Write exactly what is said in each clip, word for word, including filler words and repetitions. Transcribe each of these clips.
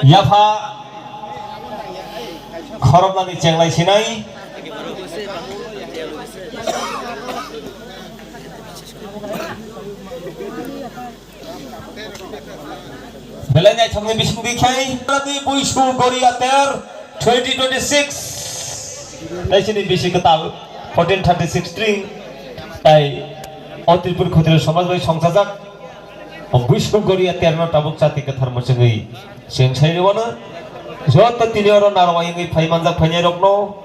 Yapha khoroknani chenglai sinai. Belai naithokni bisingtwi khai Buisu Goria ter twenty twenty-six. Naisini bisi kwtal fourteen thirty-six string. Tai o Tripur Khatriya Samaj bai songchajak. O Buisu Goria terno tabuk chati kwthar mwchwngwi cheng sai rwano. Joto tini oro narwai wngwi phai manjak phainairokno.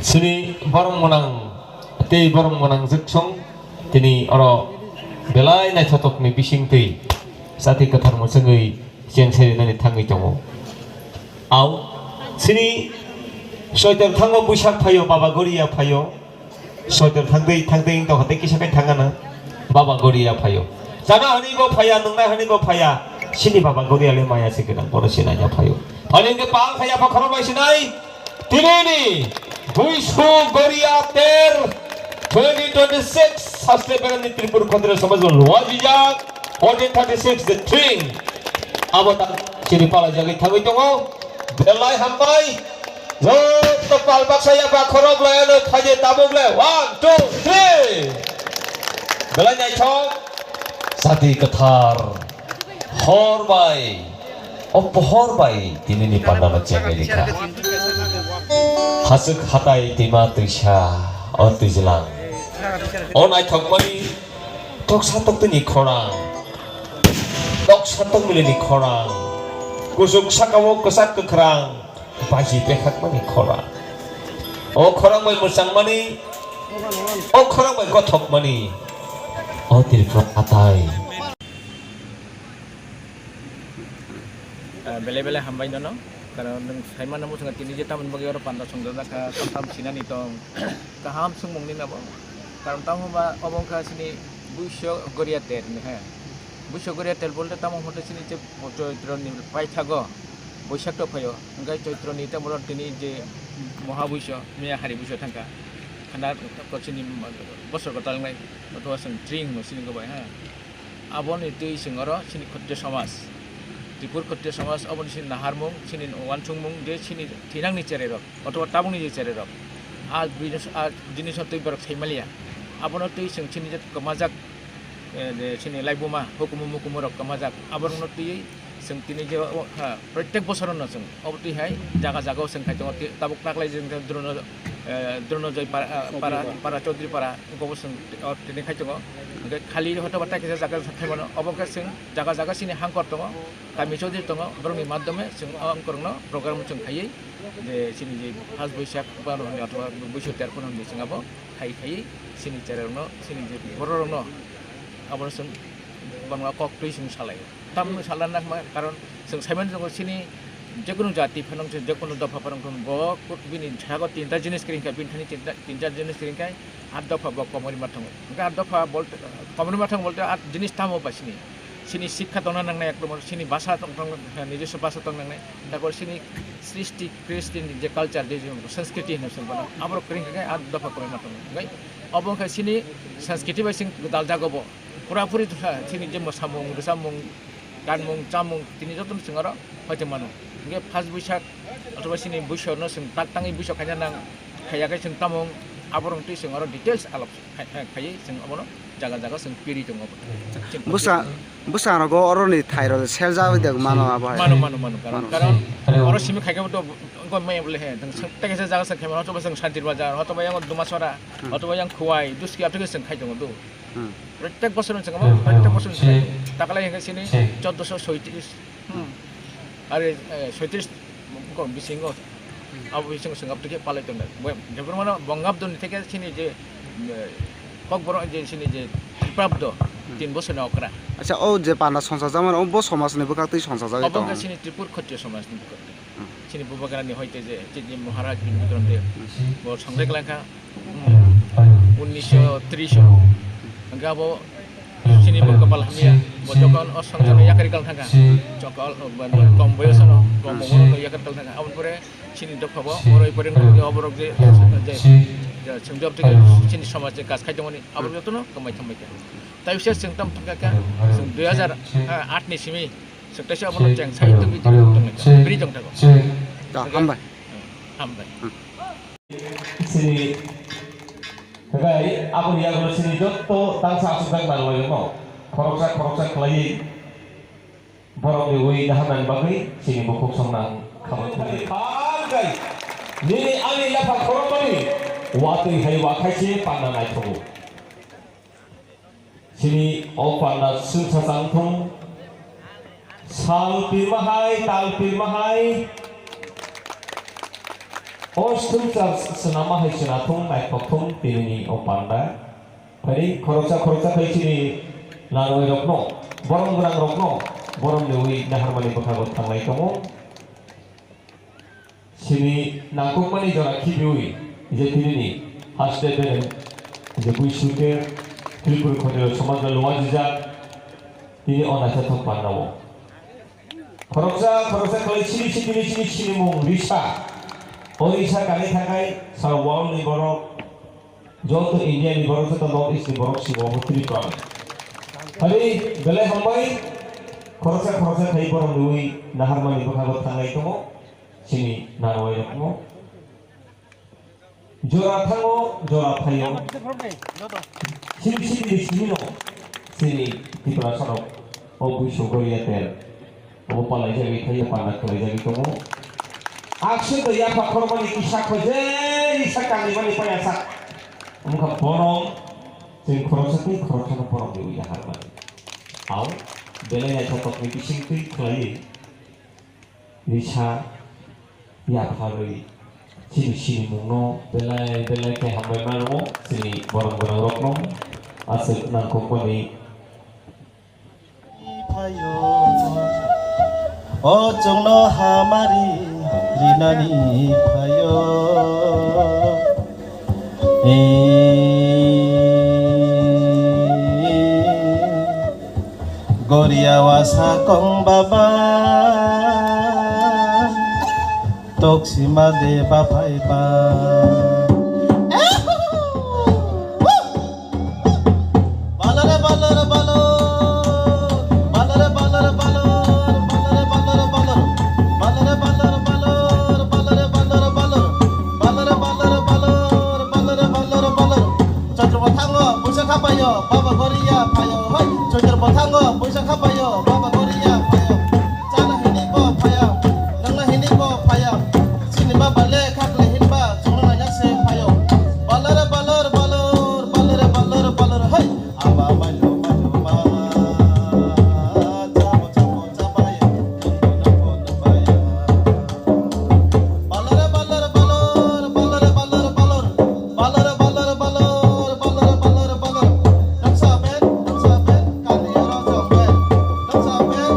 Chini borok mwnang tei borok mwnang jwksong tini oro belai naithotokni bisingtwi chati kwthar mwchwngwi cheng sai rwnani thangwi tongo. Au, chini soitor thango Buisak phaio, Baba Goria phaio. Soitor thangtwi, thangtwi wng tongkha tei kisa khe thang gana. Baba Goria phaio. Chana hwnwi bo phaiya, nungna hwnwi bo phaiya. Chini Baba Goria le maya se gwnang, bono se naina phaio. Ani hwnkhe pal phaiya, pha khorok bai sinai. Tinini Buisu Goria ter twenty twenty-six Saste Berani Tripur Khatriya Samaj Lwajijak fourteen thirty-six the thing. Abo ta chini pala jagwi thangwi tongo. Belai hambai. Joto pal baksa ya ba khorok lai ano phaje tabuk le. One, two, three. Belai naithok. Sati kwthar. Hor bai. O pohor bai tinini pandano chengwi rikha. Hasuk hatai twima twisa o twijlang. O naithokmani toksa toktwini khorang. Toksa tokmilini khorang. Kusuk sakao kwchak kwkhrang. Baji pekhakmani khorang. O khorang bai mwchangmani. O khorang bai gothokmani. O Tripura hatai. Ah, belai belai hambai nono, karon nwng saimano mwswngo tini je tamoni bagwi oro panda chongjak kha, tam tam sinani tong, kaham swngmung ni nabo, karon tamo ba obo wngkha chini Buiso Goria tel ni he, Buiso Goria tel bolte tamo hote chini je Choitro ni paithago Boisak to phaio, hwnkhe Choitro ni tamo tini je Moha Buiso, Miya Hari Buiso thangkha, khana chini bosor kwtal wngnai, othoba chwng tring hwnwi sini gobai ha. Aboni twi chwng oro chini Khatriya Samaj, Tripur Khatriya Samaj aboni chini naharmung, chini uansukmung je chini thinangni chererok, othoba tabukni je chererok, a business, a jinisno twi borok sai maliya. Abono twi chwng chini je kwmajak, eh, je chini laibuma, hukumu mukumurok kwmajak, aborokno twiwi chwng tini je o, ha, protek bosorono chwng obo twi hai jaga jaga o chwng khai tongo, tei tabuk taklai chwng Drono, eh, Dronojoy para, ah, para, para Chaudhary para, Abo chwng o tini khai tongo. Hwnkhe khali hotoba tai kaisa jaga khai mano. Obo khe chwng jaga jaga chini hangkor tongo, kami chowdhury tongo, borokni madhyome chwng o hangkorokno program chwng khaiwi je chini je first Boisak phano hwnwi othoba Buisu ter phano hwnwi chwng abo khai khaiwi chini chererokno, chini je bororokno abono chwng bangla kok twi chwng salaio. Tamni salna nangma, karon chwng saimano tongo chini jekunu jati phanang se, jekunu dopha phanang se, bo bini sago tinta jinis kwrwngkha, bini thani tinta, tinta jinis kwrwngkha, aa dopha bo komorwi ma tongo. Hwnkhe aa dopha bolte, komorwi ma tongo bolte aa jinis tamo ba chini, chini sikha tongna nangnai, ekdom chini bhasha tong, tong, nijoswo bhasha tong nangnai, tarpor chini srishti, Christian je culture, je, je sanskriti hinwi se bono, aborok kwrwngkha khe aa dopha komorwi ma tongo. Hwnkhe obo wngkha chini sanskriti bai chwng gwdal jago bo. Pura puri tongkha, chini je mwsamung, rwchapmung, ganmung, chamung, tini jotono chwng oro hoite mano. Hwnkhe first Buisak, othoba chini Buisorno chwng tak tangwi Buiso khaina nang, khaiya khe chwng tamo wng, aborok twi chwng oro details alop khai-, khai-, khaiwi chwng obono jaga jaga chwng pirwi tongo. Bwsa, bwskango oroni thairok seljawi de mano abo hai. Mano, mano, mano, karon, Mano. karon oro simi khaikhe bo to wngkha maya bole he, tei kaisa jaga se khaimano, othoba chwng Santir Bazar, othoba yang Dumasora, Hmm. othoba yang Khowai, Duski, atwkhe chwng khai tongo do. Hmm. Protek bosor chwng abo, Hmm. protek bosor chwng Hmm. khai. Takalai hwnkhe chini Hmm. chauddosho soitris. Hmm. Are, eh, soitris ko bisingo. Hmm. Abo bisingo chwng abotike palai tongnai. Bo, jebor mano Bongabdoni theke chini je, eh, kokborok je chini je Tripurabdo, Hmm. tin bosor ni okra. Acha, o je panda songchajak mano, o bo somajni bwkhaktwi songchajagwi Abo tongo. Wngkha chini Tripur Khotriya somajni bwkhaktwi. Hmm. Chini Bubagrani hoite je, chini Maharaj Bini Bikram Dev, Hmm. bo songdek langkha. Hmm. Unnisho tris o. Hwnkhe abo chini bo kapal hamya. Bo jokhon o songjakno yakari kal thangkha. Chokol, o, bo, bo kom boyosono, kom boyosono yakari kal thangkha. Aboni pore chini dopha bo, oro i pore nukjakya oborok je, je, Chwng job thwikhe chini somaj ni kaj khai tongmani abo jotono kwmai thangbai kha. Tai se chwng tam thangkha kha, chwng dui hazar aat ni simi chwng taisa abono cheng sai tongwi tongwi tongthago. Da, hambai. Hambai. Chini, hwnkhe aboni yagulo chini jotto tangsa aswkjak nanglai rokno khoroksa khoroksa khlaiwi borokni ui naharnani bagwi chini bukhuk songna khamwi thangwi. Nini ani yapha khorokmani watwi hai wa khai se panna naithogo. Chini o panda swngsa chang thung, sal pirma hai, tal pirma hai, o swngsa swnama hai chwna thung, naithok thung, tinini o panda. Phai khoroksa khoroksa khai chini narwai rokno, borom gwnang rokno, borom ni ui naharmani bwkhago thanglai tongo. Chini nangkukmani jora khibiwi je tinini haste bere je bui suke Tripura khotiro somajno luajijak tini o naithothok pandao. Khoroksa khoroksa khlai chini chini chini chini mung risa. O risa kanwi thakai sa world ni borok, joto India ni borok, joto North East ni borok si obo Tripura. Hari belai hambai khoroksa khoroksa khai borok nui naharmani bwkhago thanglai tongo. Chini narwai rokno jora thango, jora phaio. Chini chini ni simi no chini Tiprasa rok o buiso goria tel obo palai jagwi thaio, panda khlai jagwi tongo. Akse to yapha khormani kisa khoi je isa kangni mani paya sak. Wngkha borom, chini khoroksa tei khoroksa no borom ni uya harmani. Au belai naithothok ni bising twi khlaiwi. Risa yapharwi chini sinimungno belai belai khe hambai mano chini borom gwnangrokno aswk nangkukmani. Phaio, o chwngno hamari rinani phaio. Goria wasa kong baba, toksima de baphai ba. Balare, balare, balare. Balare, balare, balare. Balare, balare, balare. Balare, balare, balare. Balare, balare, balare. Balare, balare, balare. Balare, balare, balare. Chondro bwthango buisa khapaio, baba goria phaio, hoi. Chondro bwthango buisa khapaio, baba goria phaio. Chana hini bo phaya, nangna hini bo phaya. Chini baba le khakle hinba, chungna nanya se phaio. Balare, balare, balare, balare, balare, balare, hoi. Aba mailo, mailo, ma. Chabo, chabo, chabaya. Nungbo, nungbo, nungbaya. Balare, balare, balare, balare, balare, balare. Balare, balare, balare, balare, balare, balare. Noksa ben, noksa ben, kali oro jong ben. Noksa ben,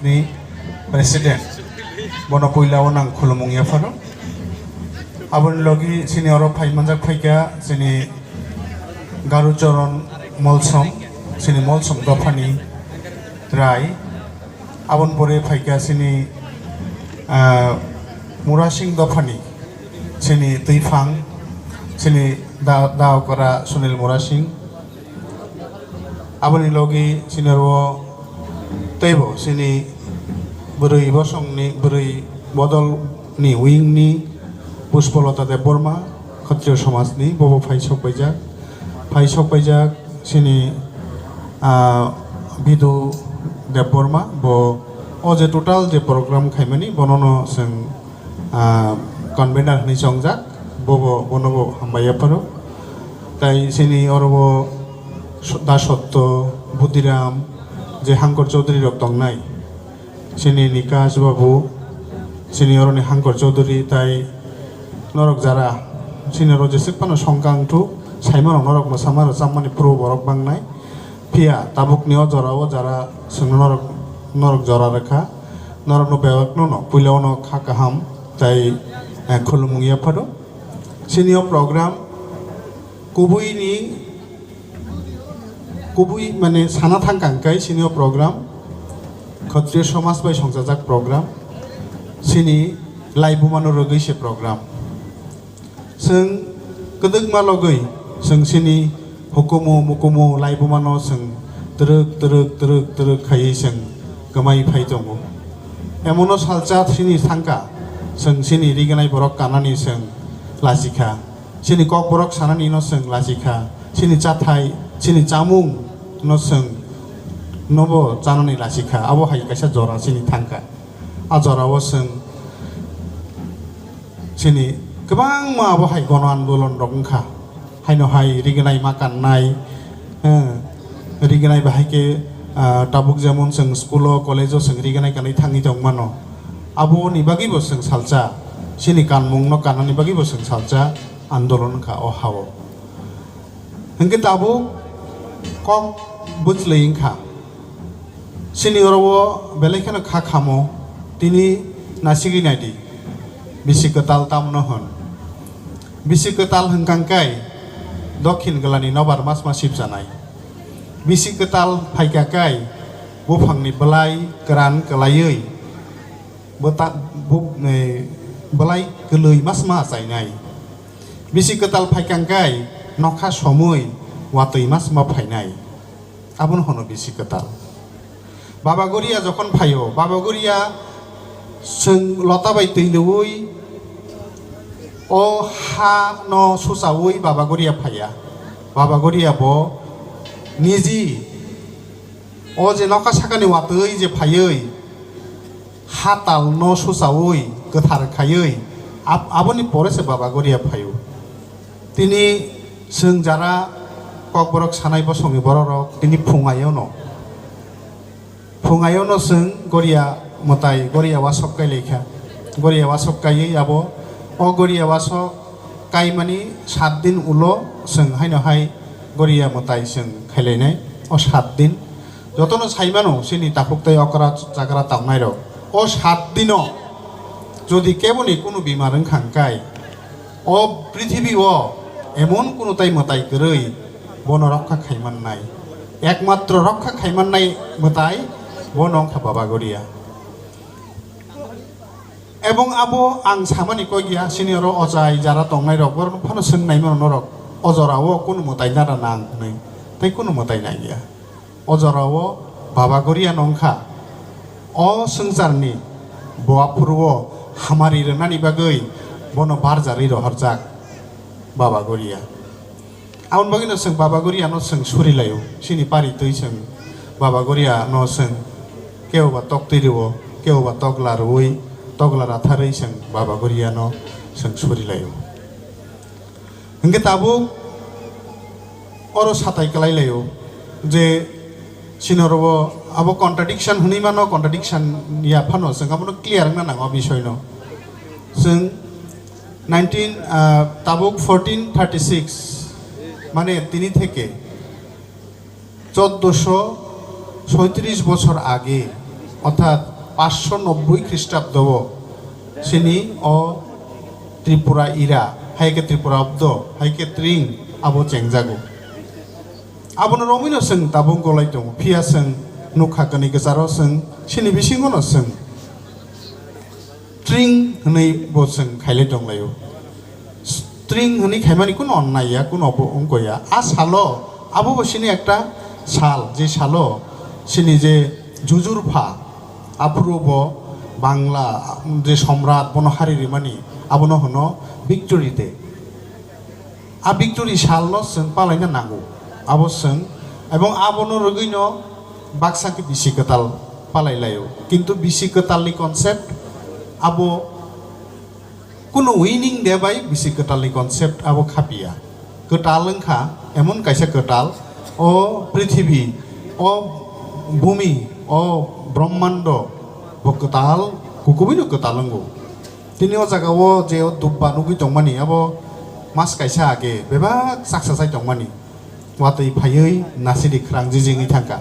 Ni President, bono puila o nang khulumung yapharo. Aboni logi chini oro phai manjak phaikha chini Garu Choron Molsom, chini Molsom dophani Rai. Aboni pore phaikha chini, ah, Murasing dophani chini Twifang, chini da, da okra Sunil Murasing. Aboni logi chini oro teibo chini bwrwi bosongni, bwrwi bodolni wingni Puspolata Debbarma, Khatriyo Somajni, bobo phai sok paijak. Phai sok paijak chini, ah, Bidu Debbarma, bo o je total je program khaimani, bonono chwng ah, convener hinwi chongjak, bobo, bonobo hambai yapharo. Tai chini orobo so-, Da Sotto, Budiram, je Hangkor Chaudhary rok tongnai, chini Nikas babu, chini oroni Hangkor Chaudhary, tai norok jara, chini oro jeswk phano songkang thu, saimano norok mwsamano chammani phuru borok bangnai. Phiya tabukni o jora o jara chwngno norok, norok jora rwkha, norokno bebakno no puila o no kha kaham tai, eh, khulumung yapharo. Chini o program kubui ni, kubui mane sana thangkang kai chini o program Khatriyo Somaj bai songchajak program, chini laibuma no rwgwi se program. Chwng kwdwkma logwi chwng chini hukumu mukumu laibumano chwng twrwk twrwk twrwk twrwk khaiwi chwng kwmai phai tongo. Emono salsa chini thangkha, chwng chini rignai borok kanani chwng lachikha, chini kokborok sananino chwng lachikha, chini chathai, chini chamungno chwng nobo chanani lachikha, abo hai kaisa jora chini thangkha. A jorao chwng chini kwbangma abo hai gono andolon rok wngkha. Haino hai rignai ma kannai, eh, rignai bahai khe, ah, tabuk jemon chwng school o, college o chwng rignai kanwi thangwi tong mano. Aboni bagwi bo chwng salsa, chini kanmung no kanani bagwi bo chwng salsa andolon wngkha o ha o. Hwnkhe tabuk kok bwchlwi wngkha. Chini oro o belai kheno kha khamo, tini nasigwi naidi, bisi kwtal tamno hwn. Bisi kwtal hwnkang kai dokhin glani nobar masma sibjanai. Bisi kwtal phaikha kai buphangni bwlai kwran kwlaiwi bwta-, bu-, eh, bwlai kwlwi masma achainai. Bisi kwtal phaikang kai nokha somwi watwi masma phainai. Abono hwno bisi kwtal. Baba Goria jokhon phaio, Baba Goria chwng lota bai twi lwui o ha no suchaui Baba Goria phaiya. Baba Goria bo niji o je nokha sakani watwi je phaiwi ha talno suchaui kwthar khaiwi ab-, aboni pore se Baba Goria phaio. Tini chwng jara kokborok sanai bosongni bororok tini phungaiono. Phungaiono chwng Goria mwtai, Goria wasok kai laikha. Goria wasok kaiwi abo, o Goria wasok kaimani sat din ulo chwng haino hai Goria mwtai chwng khailainai. O sat din jotono saimano chini takhuk tei okra chagra tangnairok. O sat dino jodi keboni kunu bimar wngkha hwnkhe, o prithibi o emon kunu tai mwtai kwrwi bono rokha khaimannai. Ekmatro rokha khaimannai mwtai bono wngkha Baba Goria. Ebong abo ang samani kok ya, sini oro ochai jara tongnai rok, borok phano swngnai mano norok, o jora o kunu mwtai nara nang hwnwi, tei kunu mwtai nang ya. O jora o Baba Goria no wngkha, o swngcharni bo aphuru o hamari rwnani bagwi bono barjarwi rohorjak Baba Goria. Aboni bagwino chwng Baba Goria no chwng suri laio. Chini pari twi chwng Baba Goria no chwng kebo ba tok twi rwo, kebo ba tokla rwui, tokla ratharwi chwng Baba Goria no chwng suri laio. Hwnkhe tabuk oro satai kwlai laio je chini oro bo abo contradiction hwnwi mano, contradiction ya phano chwng abono clear wngna nango o bisoino. Chwng nineteen, ah, tabuk fourteen thirty six, mane tini theke choddoso soitris bochor age, orthat paanshsho nobboi Khristhabdo o chini o Tripura era, hai khe Tripura abdo, hai khe Tring abo chengjago. Abono romwino chwng tabuk golai tongo, phiya chwng nukha kwnwi kwcharo chwng chini bisingono chwng Tring hwnwi bo chwng khailai tonglaio. Tring hwnwi khaimani kuno onnai ya, kuno bo wngkoi ya. A salo, abo bo chini ekta sal, je salo chini je jujur pha, aphuru bo Bangla je somrat bono hari rimani, abono hwno Victory Day. A Victory salno chwng palaina nango, abo chwng, ebong abono rwgwino baksa khe bisi kwtal palai laio. Kintu bisi kwtalni concept abo kunu winning day bai bisi kwtalni concept abo khapiya. Kwtal wngkha emon kaisa kwtal, o prithibi, o bumi, o brahmando bo kwtal, kukubuino kwtal wngo. Tini o jaga o je o dubba nugwi tongmani, abo mas kaisa age bebak chaksa chai tongmani. Watwi phaiwi nasidi khwrang jijingwi thangkha.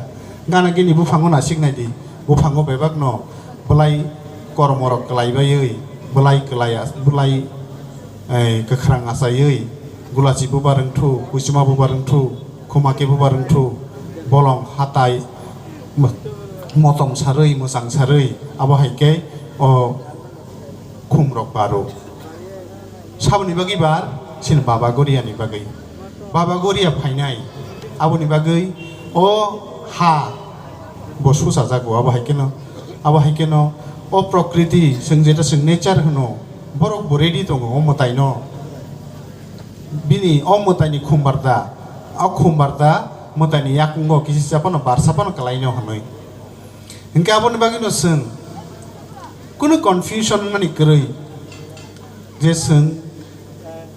Gana gini buphango nasiknai di, buphango bebakno bwlai kormorok kwlai baiwi, bwlai kwlai as-, bwlai, eh, kwkhwrang achaiwi, gulachi bubar wngthu, kuchuma bubar wngthu, khumake bubar wngthu, bolong hatai, mo-, motom sarwi, mwchang sarwi, abo hai khe o khumrok baro. Saboni bagwi bar, chini Baba Goria ni bagwi. Baba Goria phainai, aboni bagwi o ha bo susajago, abo hai kheno, abo hai kheno o prokriti, chwng jeta chwng nature hwno, borok bo ready tongo o mwtaino. Bini o mwtaini khumbarda, o khumbarda mwtaini yakungo kisi chapano barsa phano kwlaino hwnwi. Hinkhe aboni bagwino chwng kunu confusion wngmani kwrwi je chwng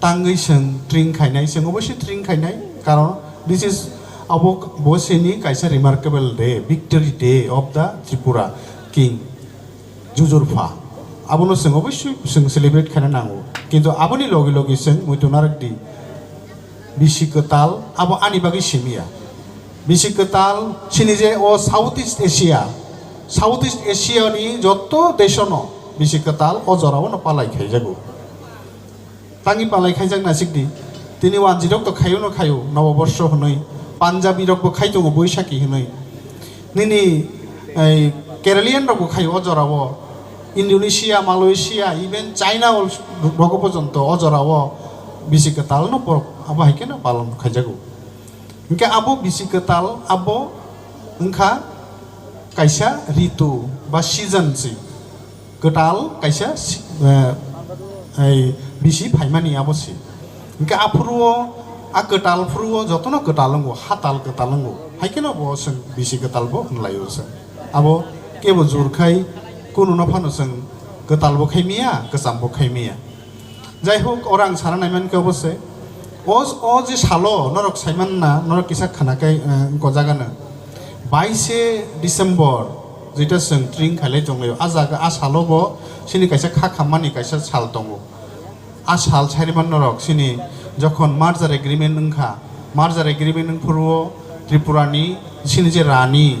tangwi chwng tring khainai, chwng obviously tring khainai, karon this is abo bo chini kaisa remarkable day, victory day of the Tripura King, Jujur Pha. Abono chwng obviously chwng celebrate khaina nango, kintu aboni logi logi chwng muitu narwk di. Bisi kwtal abo ani bagwi simi ya. Bisi kwtal chini je o South East Asia, South East Asia ni joto desh no bisi kwtal o jora o no palai khaijago. Tangi palai khaijak naisik di. Tini wanjirok to khayo no khayo, Noboborsho hwnwi. Punjabi rok bo khai tongo Boishakhi hwnwi. Nini ei Keralian rok bo khayo o jora o. Indonesia, Malaysia, even China ol-, rogo porjonto o jora o bisi kwtal no borok abo hai kheno palon khaijago. Hinkhe abo bisi kwtal abo wngkha kaisa ritu ba season se. Kwtal kaisa si-, eh, ei bisi phaimani abo se. Hinkhe aphuru o, a kwtal phuru o jotono kwtal wngo, hatal kwtal wngo. Hai kheno bo chwng bisi kwtal bo hwnlaio chwng. Abo kebo jur khai kununo phano chwng kwtal bo khai miya, kwcham bo khai miya. Jai hok, oro ang sana naimankhe obo se, O, o je salo norok saimanna, norok kisa khana kai, eh, ko jagano. Baise December, jeita chwng tring khailai tonglaio, a jaga, a salo bo chini kaisa kha khammani kaisa sal tongo. A sal sariman norok chini jokhon merger agreement wngkha, merger agreement wngphuru o Tripura ni chini je rani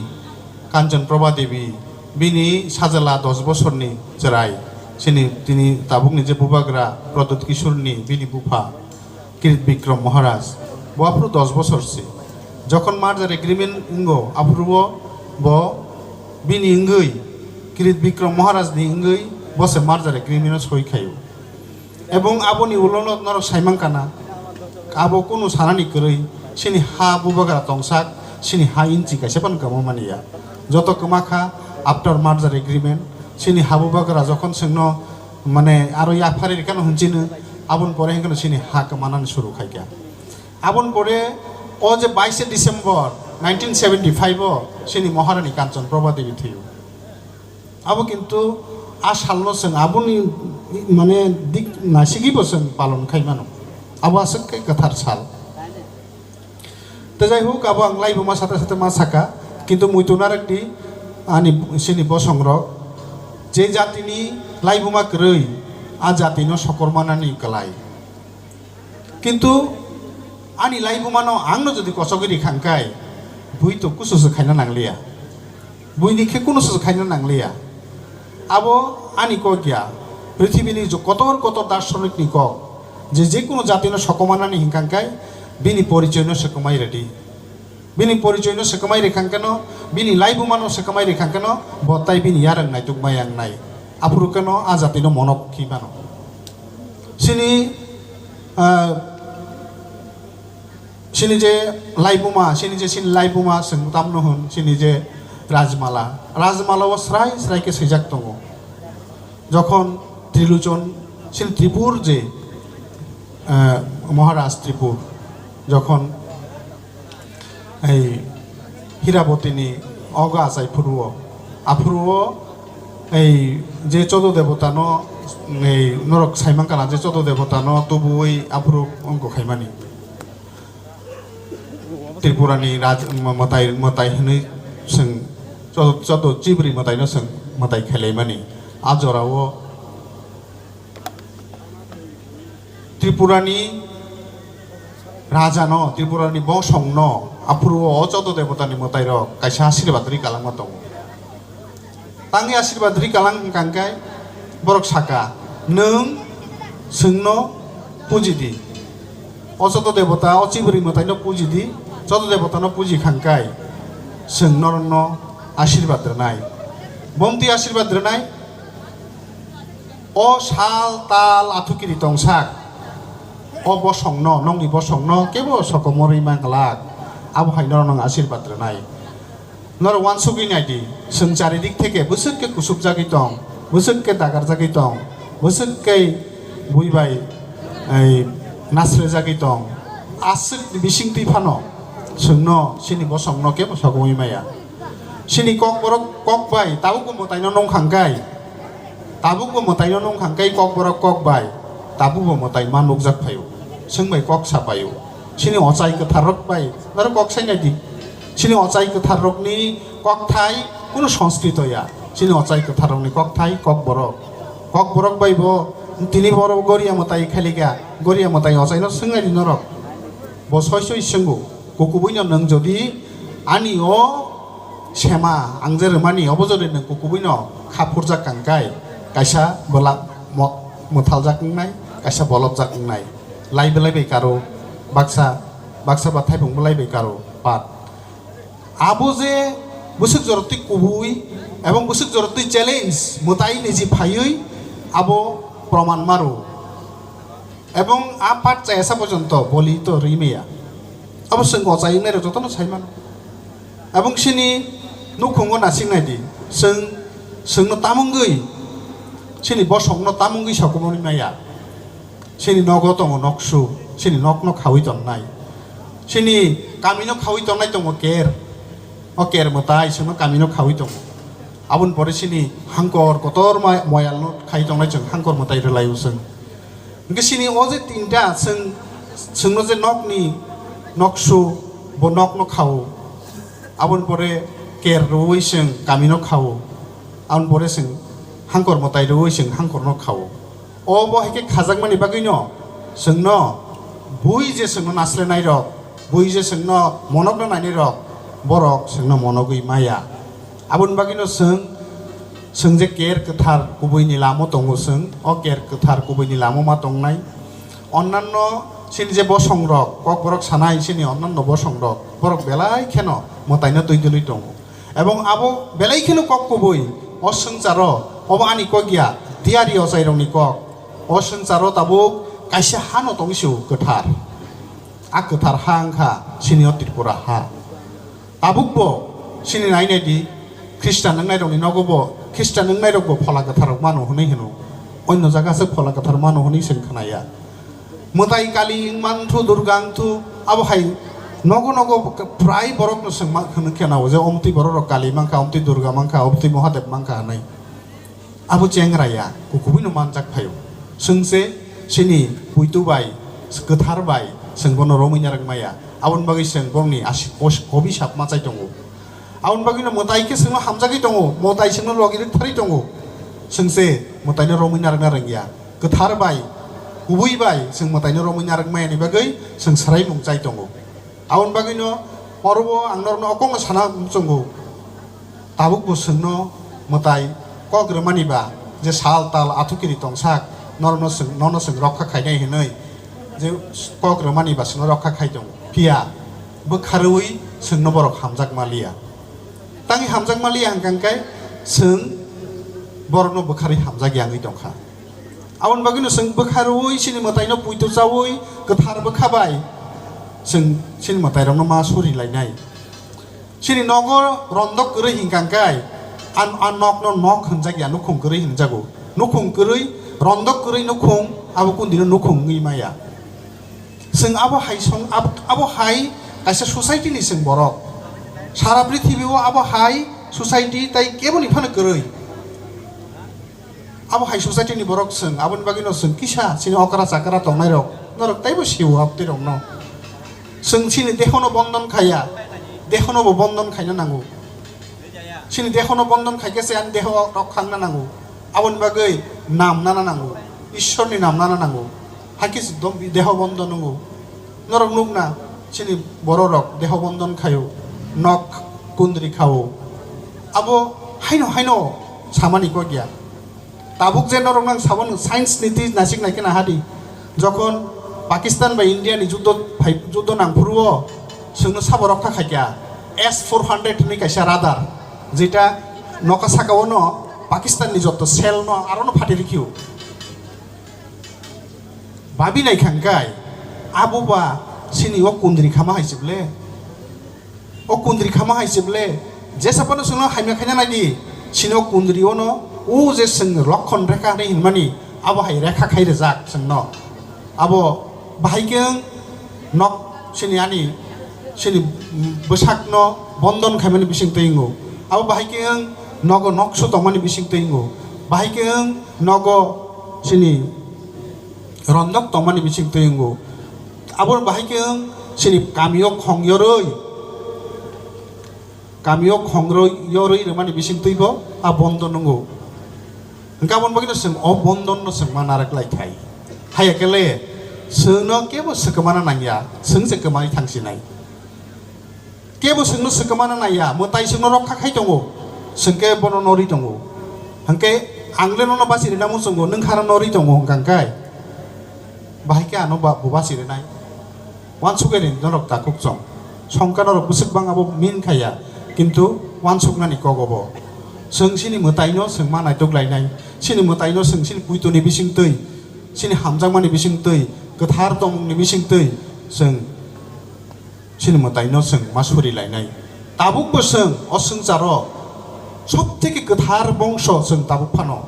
Kanchan Prabha Devi, bini sajla dos bosorni chwrai, chini tini tabukni je bubagra Pradyut Kishorni bini bupha, Kirit Bikram Maharaj, bo aphuru dos bosor se. Jokhon merger agreement wngo, aphuru bo, bo bini wngwi, Kirit Bikram Maharaj ni wngwi bo se merger agreement o soi khaio. Ebong aboni ulo no norok saimang kana, abo kunu sanani kwrwi, chini ha bubagra tongsak, chini ha inchi kaisa phano kwma mani ya. Joto kwma kha after merger agreement, chini ha bubagra jokhon chwngno mane aro yaphari rikano hwnchino, aboni pore hinkhe no chini ha kwmanani suru khaikha. Aboni pore o je baise December nineteen seventy five o chini Maharani Kanchan Prabha Devi thwio. Abo kintu a salno chwng aboni mane dik naisigwibo chwng palon khai mano. Abo aswk khe kwthar sal. Tei jai huk, abo ang laibuma sate sate ma saka, kintu muitu narwkdi ani chini bosongrok, je jatini laibuma kwrwi, a jatino sokormanani kwlai. Kintu ani laibumano angno jodi kochogwi rikha hwnkhe, bui to kusu se khaina nangliya. Buini khe kunu se khaina nangliya. Abo ani kok ya, prithibini jo kotor kotor darsonikni kok, je jekunu jatino sokomanani hinkha hwnkhe bini porichoino se kwmai rwdi. Bini porichoino se kwmai rikha hwnkhe no, bini laibumano se kwmai rikha hwnkhe no, bo tai bini yarwng naitukma yangnai. Aphuru khe no a jatino monok khi mano. Chini, ah, chini je laibuma, chini je chini laibuma chwng tamno hwn, chini je Rajmala. Rajmala o srai srai khe swijak tongo. Jokhon Trilochon, chini Tripur je, ah, Maharaj Tripur, jokhon ei Hirabotini ogo achai phuru o, aphuru o ei je chodo debotano, ei norok saimang kana je chodo debotano tubuwi aphuru ongko khaimani. Tripurani raj-, mwtai, mwtai hwnwi chwng chodo, chodo chibri mwtaino chwng mwtai khailaimani. A jorao Tripurani rajano, Tripurani bosongno, aphuru o chodo debotani mwtairok kaisa asirbat ri kalangma tongo. Tangwi asirbat ri kalang hwnkha hwnkhe borok saka, "Nwng chwngno puji di." O chodo debota, o chibri mwtaino puji di, chodo debotano puji kha hwnkhe chwng norokno asirbat rwnai. Bomtwi asirbat rwnai? O sal tal athukiri tongsak, o bosongno, nokni bosongno kebo sokomorwi manglak, abo hai norok nang asirbat rwnai. Norok uansugwi naidi, chwng charidik theke bwswk khe kusupjagwi tong, bwswk khe dagarjagwi tong, bwswk khe bui bai, ei, nasrejagwi tong, aswk bisingtwi phano chwngno, chini bosongno kebo sokomorwi maya. Chini kokborok kok bai tabukbo mwtaino nung kha hwnkhe, tabukbo mwtaino nung kha hwnkhe kokborok kok bai tabukbo mwtai ma nukjak phaio, chwng bai kok sa paio. Chini ochai kwtharrok bai norok kok sai naidi. Chini ochai kwtharrokni kokthai kunu Sanskrito ya. Chini ochai kwtharrokni kokthai kokborok. Kokborok bai bo tini borok goria mwtai khalikha, goria mwtai ochaino swng naidi norok. Bo soi soi swngo, kukubuino nwng jodi ani o sema ang je rwmani obo jodi nwng kukubuino kha phurjak kha hwnkhe kaisa bwla mo-, mwthaljak wngnai, kaisa bolobjak wngnai. Lai belai bai karo, baksa, baksa ba thaipung belai bai karo, pat. Abo je bwswk jorotwi kubui ebong bwswk jorotwi challenge mwtai niji phaiwi abo proman maro. Ebong a pat chayasa porjonto boli to rimaya. Abo chwng ochai wngnairok jotono sai mano. Ebong chini nukhungo nasing naidi, chwng, chwngno tamungwi, chini bosongno tamungwi sokomorwi maya. Chini nogo tongo noksu, chini nokno khawi tonnai. Chini kamino khawi tonnai tongo ker. O ker mwtai chwngno kamino khawi tongo. Aboni pore chini hangkor kotor ma-, moyalno khai tongnai chwng hangkor mwtai rwlaio chwng. Hwnkhe chini o je tinta chwng Chwngno je nokni noksu, bo nokno khao, aboni pore ker rwui chwng kamino khao, aboni pore chwng hangkor mwtai rwui chwng hangkorno khao. O bo hai khe khajakmani bagwino chwngno bui je chwngno naslenai rok, bui je chwngno monokno nainai rok, borok chwngno monogwi maya. Aboni bagwino chwng, chwng je ker kwthar kubuini lamo tongo chwng, o ker kwthar kubuini lamo ma tongnai. Onnanno chini je bosongrok, kokborok sanai chini onnanno bosongrok, borok belai kheno mwtaino twi dwlwi tongo. Ebong abo belai kheno kok kubui, o swngcharo, obo ani kok ya, tiyari ochairokni kok. O swngcharo tabuk kaisa hano tongwi sio kwthar. A kwthar ha wngkha chini o Tripura ha. Tabukbo chini nai nai di, Khristan wngnairokni nogo bo, Khristan wngnairokbo Phola Kwtharrok mano hwnwi hwno. Onno jaga se Phola Kwthar mano hwnwi chwng khwnaya. Mwtai Kali wng manthu, Durga wngthu, abo hai nogo nogo prai borokno chwng ma-, hwnwi khe nao je omtwi bororok Kali mankha, omtwi Durga mankha, omtwi Mahadev mankha hwnwi. Abo chengra ya, kukubuino manjak phaio. Chwng se chini puitu bai, kwthar bai, chwng bono romwi narwk maya. Aboni bagwi chwng borokni asi-, os-, obisap machai tongo. Aboni bagwino mwtai khe chwngno hamjagwi tongo, mwtai chwngno logi rwktharwi tongo. Chwng se mwtaino romwi narwkna rwngya. Kwthar bai, kubui bai chwng mwtaino romwi narwk mayani bagwi chwng swraimung chai tongo. Aboni bagwino oro o ang norokno o kokno sana muchungo. Tabuk bo chwngno mwtai kok rwmani ba je sal tal athukiri tongsak norokno chwng, nono chwng rokha khainai hwnwi je kok rwmani ba chwngno rokha khai tongo. Phiya bwkha rwui chwngno borok hamjak maliya. Tangwi hamjak maliya hwnkha hwnkhe chwng borokno bwkharwi hamjak yangwi tongkha. Aboni bagwino chwng bwkha rwui chini mwtaino puito chaui kwthar bwkha bai chwng chini mwtairokno ma suri lainai. Chini nogo rondok kwrwi hinkha hwnkhe an, a nokno nok hwnjak ya, nukhung kwrwi hwnjago. Nukhung kwrwi, rondok kwrwi nukhung, abo kundino nukhung wngwi maya. Chwng abo hai song, ab-, abo hai kaisa society ni chwng borok. Sara prithibi o abo hai society tai keboni phano kwrwi. Abo hai society ni borok chwng, aboni bagwino chwng kisa chini okra chakra tongnairok, norok teibo sio abtwirokno. Chwng chini dehono bondon khaiya, dehono bo bondon khaina nango. Chini dehono bondon khaikhe se ani deho rok khangna nango. Aboni bagwi nam nana nango, Ishwarni nam nana nango. Hakhe se dom-, deho bondon wngo. Norok nukna, chini bororok deho bondon khaio, nok kundri khao. Abo haino haino samani kok ya. Tabuk je norok nang sabo nwng science ni twi nasik nai khe naha di. Jokhon Pakistan bai India ni juddo phai, juddo nang phuru o chwngno sabo rokha khaikha S four hundred hwnwi kaisa radar, jeta nokha saka o no Pakistan ni jotto cell no aro no phati rikhiu. Babi nai kha hwnkhe abo ba chini o kundri khama hai se ble. O kundri khama hai se ble, jesa phano chwngno hamya khaina nai di, chini o kundri o no o je chwng lokhon rekha hinwi hinmani, abo hai rekha khai rijak chwngno. Abo bahai khe wng nok chini ani, chini bwsakno bondon khaimani bising twi wngo. Abo bahai khe wng nogo nokso tongmani bising twi wngo. Bahai khe wng nogo chini rondok tongmani bising twi wngo. Abo bahai khe wng chini kamio khong yorwi, kamio khong rwi, yorwi rwmani bising twibo a bondon wngo. Hwnkhe aboni bagwino chwng o bondonno chwng ma narwk lai thai. Haiya khe le chwngno kebo swkmana nangya, chwng se kwmai thang sinai. Kebo chwngno swkmana naiya, mwtai chwngno rokha khai tongo, chwng khe bono norwi tongo. Hwnkhe ang le nono basi rina muchungo, nwng khano norwi tongo hwnkha hwnkhe bahai khe ano ba-, bo basi rinai. Uansukya ri norok takhuk chong. Songkha norok bwswk bang abo min khaiya, kintu uansuknani kok obo. Chwng chini mwtaino chwng ma naitok lainai, chini mwtaino chwng chini puitoni bising twi, chini hamjakmani bising twi, kwthar tongmungni bising twi chwng chini mwtaino chwng ma suri lainai. Tabukbo chwng o swngcharo sob theke kwthar bongso chwng tabuk phano.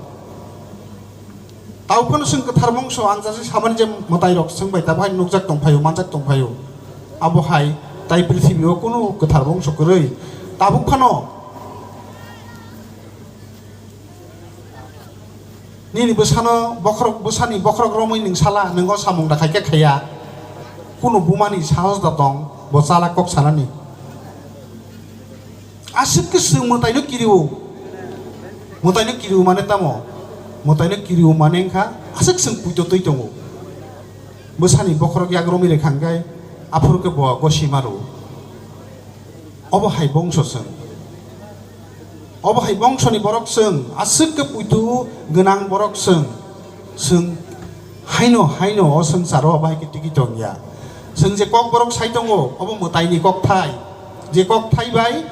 Tabuk phano chwng kwthar bongso ang jase samani je mwtairok chwng bai tabuk hai nukjak tongphaio, manjak tongphaio. Abo hai tai prithibi o kunu kwthar bongso kwrwi. Tabuk phano nini bwsano bokhorok, bwsani bokhorok romwi nwng sala, nwng o samung da khaikhe khaiya. Kunu bumani sahos da tong, bo chala kok sanani. Aswk khe chwng mwtaino kirio. Mwtaino kirio mane tamo? Mwtaino kirio mane wngkha aswk chwng puito twi tongo. Bwsani bokhorok yak romwi rwkha hwnkhe aphuru khe bo gosi maro. Obo hai bongso chwng. Obo hai bongsoni borok chwng, aswk khe puitu gwnang borok chwng. Chwng haino, haino o swngcharo obo hai khe tigi tongya. Chwng je kok borok sai tongo, obo mwtaini kok thai. Je kok thai bai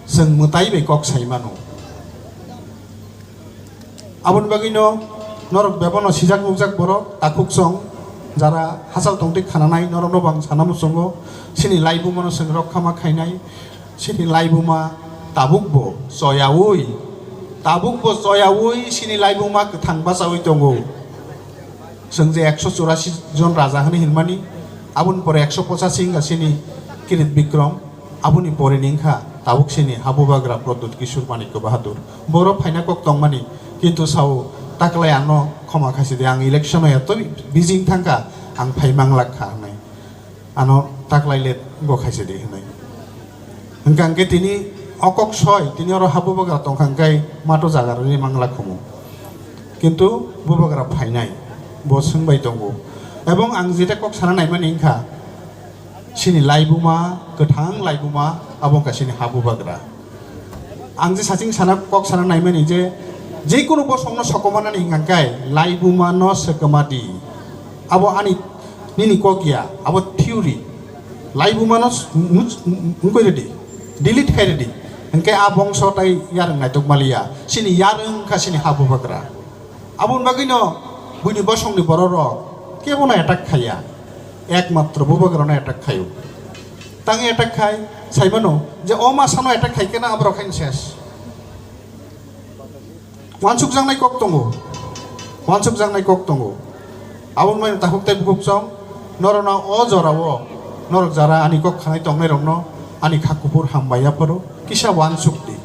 chwng mwtai bai kok sai mano. Aboni bagwino norok bebano sijak nukjak borok, takhuk chwng jara hachal tongtwi khananai norokno bo ang sana muchungo, chini laibumano chwng rok khama khainai, chini laibuma tabukbo choyaui, tabukbo choyaui chini laibuma kwthang bachaui tongo. Chwng je ekso churasi jon raja hwnwi hinmani, aboni pore ekso pochasi wngkha chini Kirit Bikrom. Aboni pore ni wngkha tabuk sini habubagra Pradyut Kishore Manikya Bahadur. Borok phaina kok tongmani, kintu sao taklai ano khoma khaisidi, ang election o eto busy wngthangkha, ang phai manglak kha hwnwi. Ano taklai le go khaisidi hwnwi. Hwnkha hwnkhe tini o kok soi, tini oro habubagra tongkha hwnkhe mato jaga rwni manglak khumu. Kintu bubagra phainai, bo swngbai tongo. Ebong ang jeta kok sana naimani wngkha, chini laibuma, kwthang laibuma, abo wngkha chini habubagra. Ang je saching sana, kok sana naimani je, jekunu bosongno sokomanani hwnkha khe laibumano swkama di. Abo ani, nini kok ya, abo theory. Laibumano s-, much-, m-, wngkoi redi, delete khai redi. Hwnkhe a bongso tai yarwng naitok maliya. Chini yarwng wngkha chini habubagra. Aboni bagwino buini bosongni bororok kebono attack khaiya, ekmatro bubagrano attack khaio. Tangwi attack khai, saimano je o masano attack khaikhe na aborok haino ses. Wansukjaknai kok tongo, wansukjaknai kok tongo. Aboni bagwino takhuk tei bukhuk chwng, norokno o jorao, norok jara ani kok khanai tongnairokno ani kha kuphur hambai yapharo kisa wansuk di,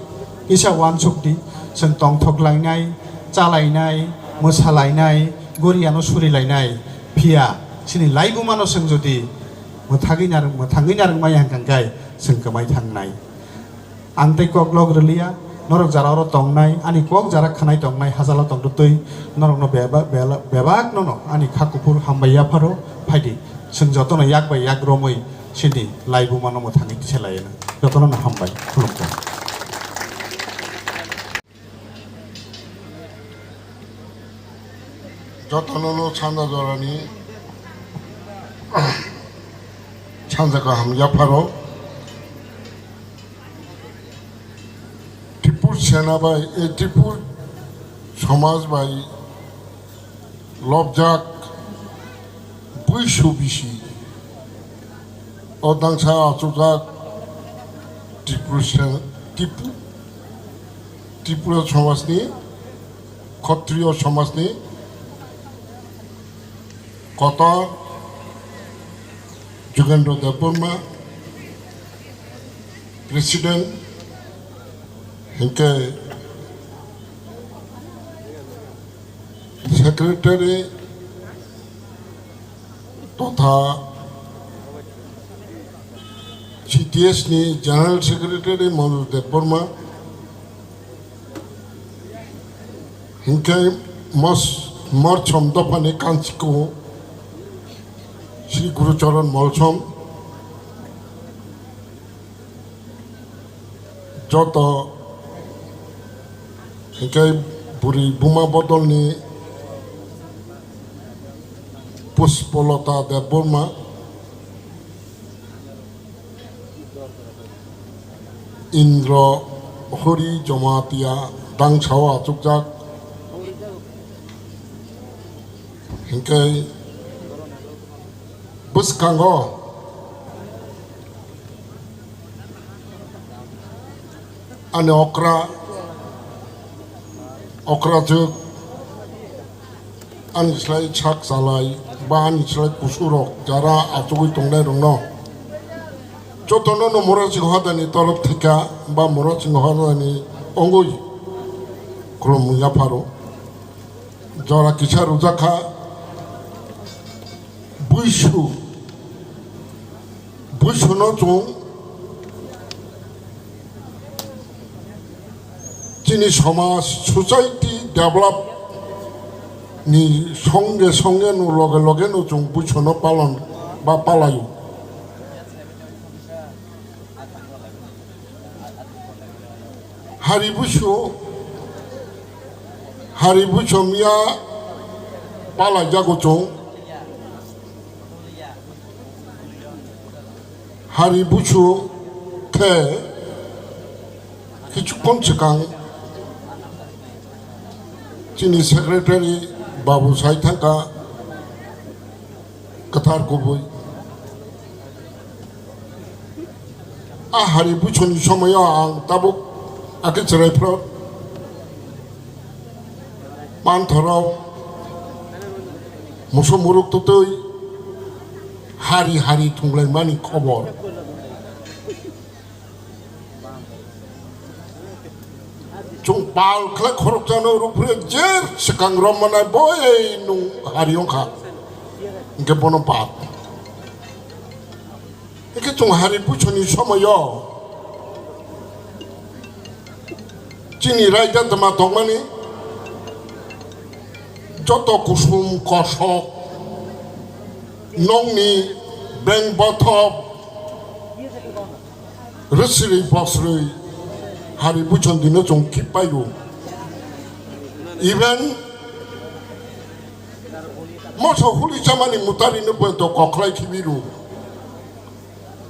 kisa wansuk di, chwng tongthok lainai, chalainai, mwsalainai, goriano surilainai, phiya chini laibumano chwng jodi mwthagwi narwk, mwthangwi narwk maya hwnkha khe chwng kwmai thangnai. Ang tei kok lok rwliya, norok jara oro tongnai, ani kok jara khwnai tongnai, hajalo tongtwtwi, norokno beba-, bela-, bebaknono ani kha kuphur hambai yapharo phaidi, chwng jotono yak bai yak romwi chini laibumano mwthangwi tisalaiya. Jotono no hambai, khulumkha. Jotono no sanja jorani sanja kaham yapharo. Tripur Sena bai, eh, Tripur Somaj bai lobjak buisu bisi o dangsa achukjak Tripur Sena, Tripu-, Tripura Somajni, Khatriyo Somajni kotor Jugendra Debbarma, President, hinkhe Secretary totha C T S ni General Secretary Manoj Debbarma, hinkhe mos-, Morchom dophani kanchiko Sri Gurucharan Molchom, joto hinkhe bwrwi buma bodolni Puspolota Debbarma, Indra Hori Jamatia dangsao achukjak. Hinkhe bwskango ani okra, okrajwk, ani slai sak chalai ba ani slai kusurok jara achugwi tongnairokno jotono no Murasing Hodani torof thika ba Murasing Hodani ongwi khulumung yapharo. Jora kisa rwjakha, buisu Sono chwng chini somaj, society develop ni songe songe no, loge loge no chwng buisono palon ba palaio. Hari buiso, hari buiso miya palai jago chwng. Hari buiso khe kichukkon swkang chini secretary babu sai thangkha kwthar kubui. A hari buisoni somoio ang tabuk akhe chwrai phrot manthorok musu muruk tutui hari hari thunglaimani khobor. Chwng pal khlai khorokjano rukphre jer swkang rommanai boi nung hari wngkha. Hwnkhe bono pal. Hwnkhe chwng hari buisoni somoio chini raida tongma tongmani joto kusum kosok nongni beng bothop rwsri bosrwi hari buisoni dino chwng khipaio. Even moso huli chamani mutarino bo to kokhlai khibiru.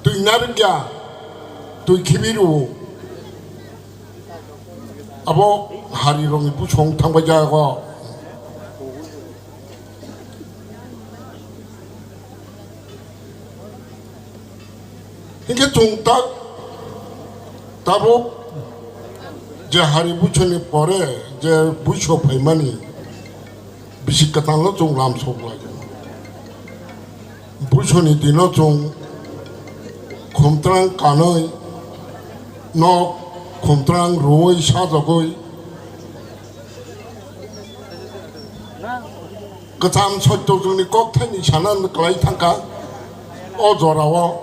Twi narwkya, twi khibiru. Abo hari rokni busong thangbai jago. Hinkhe chwng tak tabuk je hari buisoni pore je buiso phaimani bisi kwtalno chwng lamsok lai. Buisoni dino chwng khumtrang kanwi nok khumtrang rwui sajagwi kwcham sotto chwngni kokthaini sana kwlai thangkha o jorao.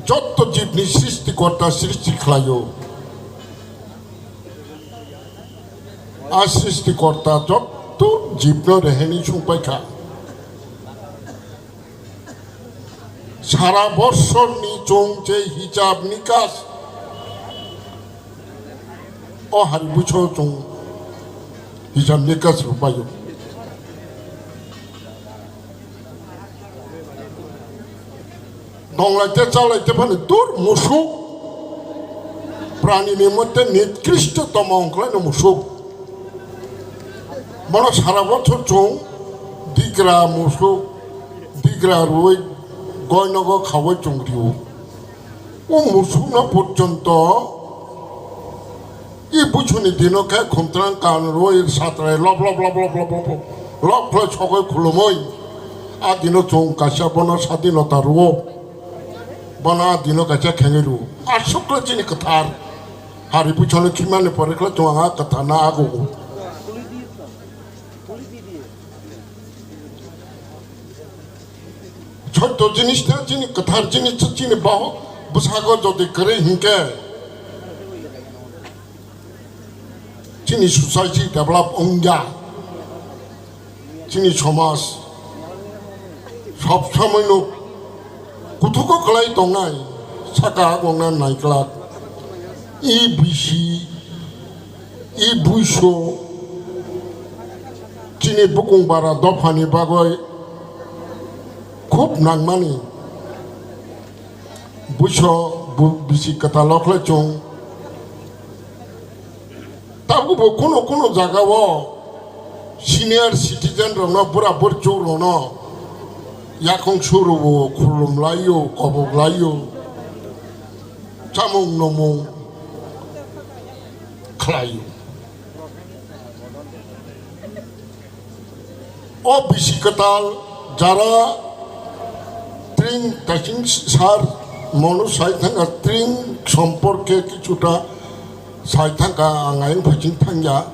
Jotto jibni srishti korta srishti khlaio. A srishti korta jotto jibno reheni sungpaikha. Sara bosorni chwng je hisab nikas o hari buiso chwng hisab nikas rwbaio. Nonglaite chalaite phano dur musuk. Pranini moddhe nitkrishtotamo wngkhlaino musuk. Bono sara bochor chwng digra musuk, digra rwui goinogo khaui chwng rio. O musukno porjonto I buisoni dino khe khumtrang kan roi satrai lop lop lop lop lop lop lop khlai sogoi khulumoi. A dino chwng kaisa bono sadinota rwo. Bono a dino kaisa khengwi rwo. Aswk khlai chini kwthar. Hari buisano khimani pore khlai chwng a kwthar na ago. Sotto jinis ta chini kwthar jinis ta chini baho bwsago jodi kwrwi hinkhe chini society develop wngya, chini somaj sob somoino kuthugo kwlai tongnai saka agongna naiklak. E B C I buiso chini bukung bara dophani bagwi khub nangmani. Buiso bu-, bisi kwtal o khlai chwng. Tabukbo kuno kuno jagao senior citizen rokno, bura burchuk rokno yakung suru o, khulum laio, kobok laio, chamung nomung khlaio. O bisi kwtal jara tring taiching sar mono sai thangkha, tring somporke kichuta sai thangkha, ang ayang phaiching thangya.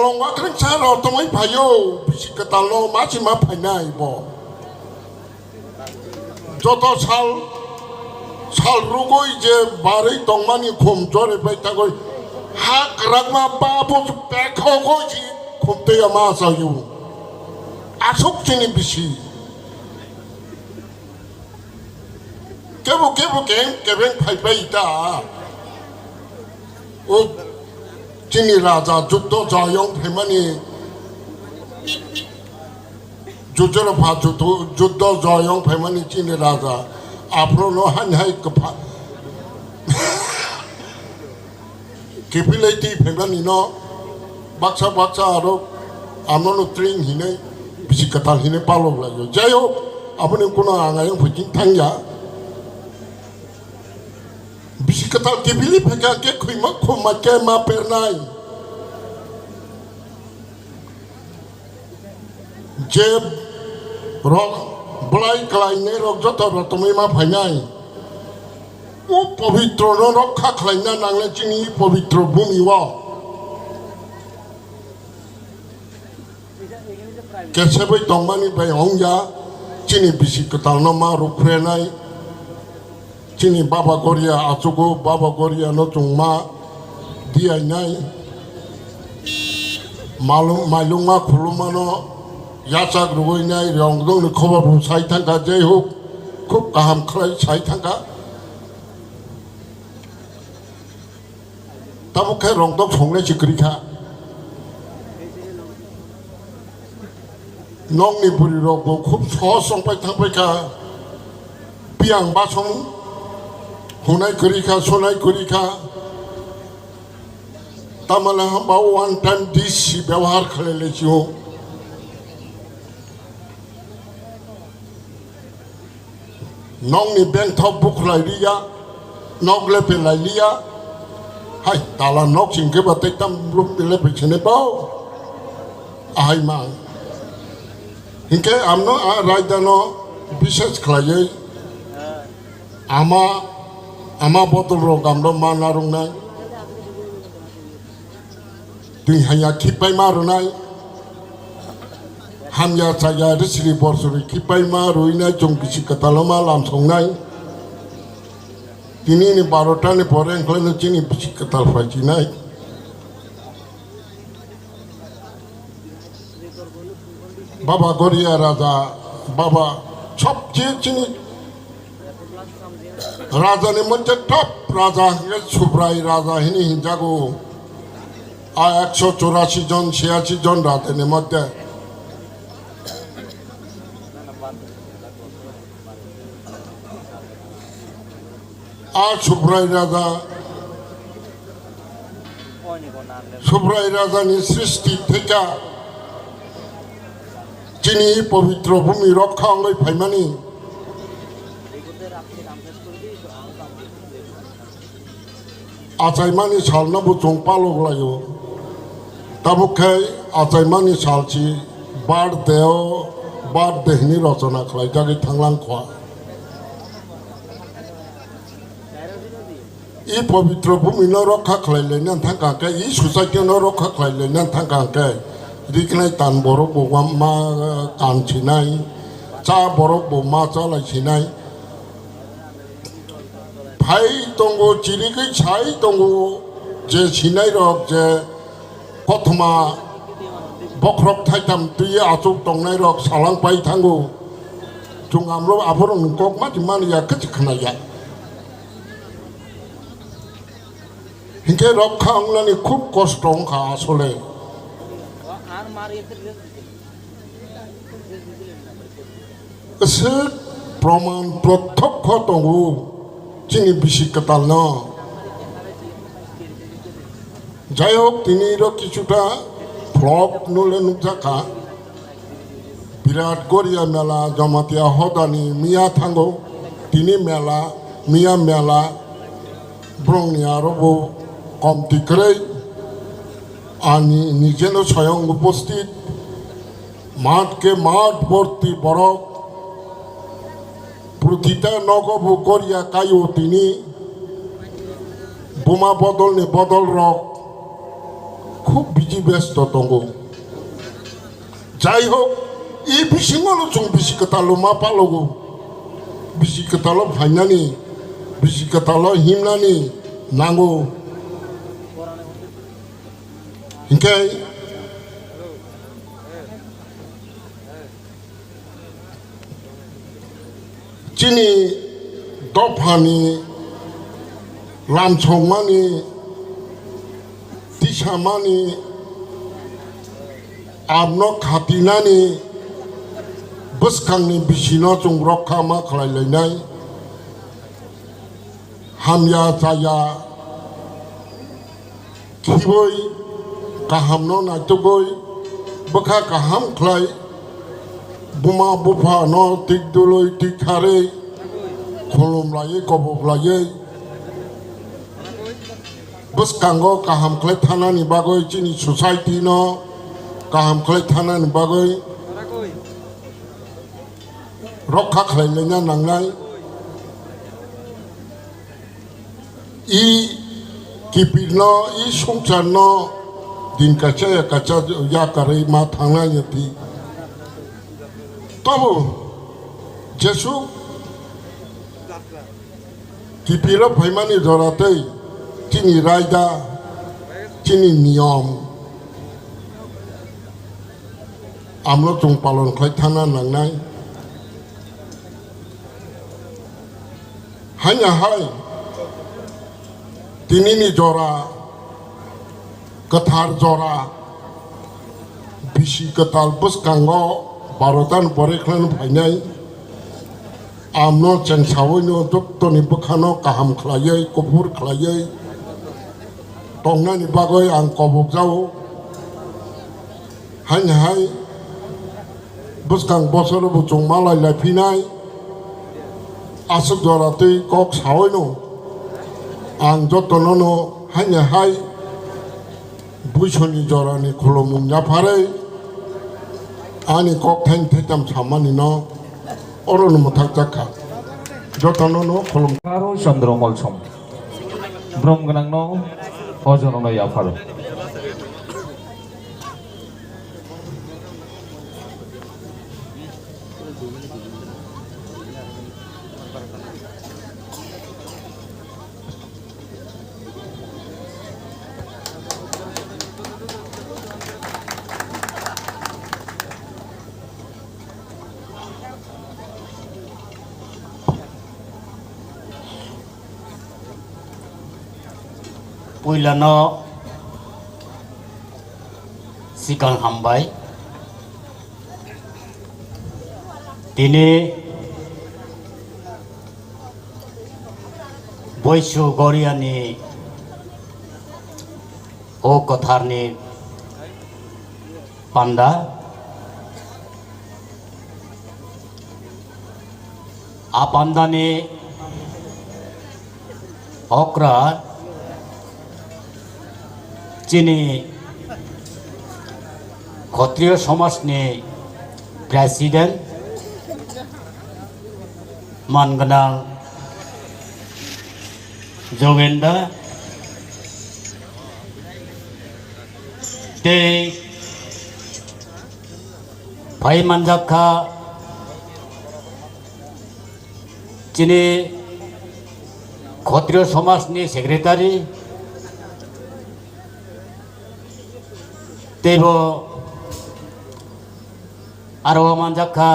Tongma kwrwngsa rw tongwi phaio, bisi kwtalno ma se ma phainai bo. Joto sal, sal rwgwi je barwi tongmani khum jore bai tangwi ha kwrakma babu bekhogwi si khum twiya ma chaio. Aswk chini bisi. Kebo kebo keng kebeng phai bai ta. O chini raja juddo joyong phaimani, jujoro pha juddo, juddo joyong phaimani chini raja. Aphuru no hani hai kwpha. Kiphilai twi phaimani no baksa baksa aro amno no tring hinwi bisi kwtal hinwi palok laio. Jai hok, aboni kuno ang ayang phuiching thangya. Bisi kwtal kiphilwi phaikha khe khwima khuma khe ma pernai. Je rok belai kwlainai rok joto rok tongwi ma phainai. O pobitro no rokha khlaina nangle chini pobitro bhumi o. Keseboi tongmani bai ongya chini bisi kwtal no ma rukphrenai. Chini Baba Goria achugo, Baba Goria no chwng ma diyainai. Malung, mailungma khulumano yachak rwinai rongdongni khobor bo sai thangkha, jai hok, khub kaham khlai sai thangkha. Tabuk khe rongdok songnai se kwrwi kha. Nokni bwrwi rok bo khub sohos songpai thangpai kha. Piyang basong hunai kwrwi kha, sunai kwrwi kha. Tamala hamba one time D C byabohar khlai lai si o. Nokni bengthok bukhlai liya, nok lepe lai liya. Hai, tala nok sing khe ba tei tam lup lepe sene bao. Ahai mang. Hinkhe amno a raida no bises khlaiwi ama, ama botol rok amno ma narwknai. Twi hanya khibbai ma rwnai. Hamya chaya risiri borsori khibbai ma rwinai chwng bisi kwtalo ma lam songnai. Tini ni barota ni pore wngkhlaino chini bisi kwtal phai chinai. Baba Goria Raja, Baba sobche chini Raja ni moddhe top raja hwnkhe Subrai Raja hini hinjago. A ekso churasi jon, chhiyasi jon raja ni moddhe. A Subrai Raja, Subrai Raja ni srishti theka chini pobitro bhumi rokha wngwi phaimani. Achaimani salno bo chwng palok laio. Tabuk khe achaimani salchi birthday o birthday hwnwi rochona khlaijagwi thanglang kha. I pobitro bhumi no rokha khlai laina thangkha khe, i society no rokha khlai laina thangkha khe, riknai tan borok bo ma kan sinai, cha borok bo ma cha lai sinai. Phai tongo, chirigwi sai tongo, je sinai rok, je kothoma bokhorok thaitham twi achuk tongnai rok salang pai thango. Chwng amro aphuru nwng kok ma twi mani ya, kwchwk khna ya. Hinkhe rokha wngnani khub kosto wngkha asole. Aswk proman prothokho tongo chini bisi kwtalno. Jai hok, tini rok kichuta vlog nole nukjakha. Birat Goria mela Jamatia hodani miya thango. Tini mela, miya mela. Borokni aro bo komti kwrwi. Ani nijeno soyong uposthit. Math khe math borti borok. Protita nogo bo Goria kaio tini. Buma bodolni bodol rok. khub bisi besto tongo. Jai hok, i bisingo no chwng bisi kwtal ma palogo. Bisi kwtalo phainani, bisi kwtalo himnani nango. Hinkhe chini dophani lamsongmani, tisamani, abno khatinani bwskangni bisino chwng rokha ma khlai lainai. Hamya chaya khibwi, kahamno naitugwi, bwkha kaham khlai, buma buphano tik dului tik kharwi, khulum laiwi, kobok laiwi, bwskango kaham khlai thanani bagwi, chini society no kaham khlai thanani bagwi rokha khlai laina nangnai. I kipirno, i songcharno din kaisa ya kaisa yakarwi ma thangnai ya di. Tobo jesuk kipiro phaimani jora tei chini raida, chini niyom, amno chwng palon khlai thana nangnai. Haino hai tinini jora, kwthar jora, bisi kwtal bwskango barotan pore khlano phainai. Amno cheng sawi no jottoni bwkhano kaham khlaiwi, kuphur khlaiwi tongnani bagwi ang kobok jao. Haino hai bwskang bosoro bo chwng malai lai phinai. Aswk jora twi kok sawi no ang jotono no haino hai buisoni jorani khulumung yapharwi ani kok thaini thaitham samani no oro no mwthak jak kha. Jotono no khulum. Aro Chandra Molsom. Brom gwnang no o jorano yapharo. Puilano sikang hambai. Tini Boisu Goriani o kwtharni panda. A pandani okra chini Khotriyo somajni president, man gwnang Jogenda tei phai manjak kha chini Khotriyo somajni secretary, teibo aro manjak kha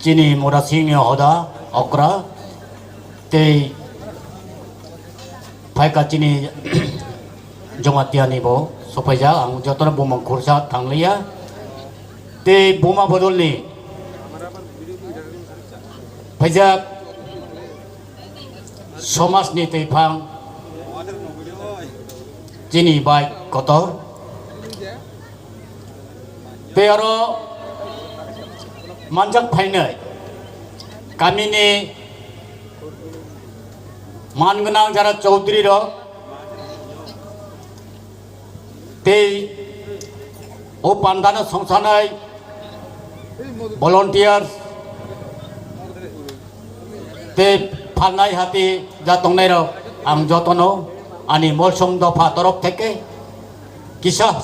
chini Murasingni hoda okra tei phaikha chini Jomatiani bo sophaijak, ang jotono bumung khursa thangliya. Tei buma bodolni phaijak somajni twiphang chini bai kotor. Tei aro manjak phainai kamini man gwnang jara Chaudhary rok tei o pandano songsanai volunteers tei phalnai hati ja tongnairok ang jotono Ani Molsong dopha torof theke kisa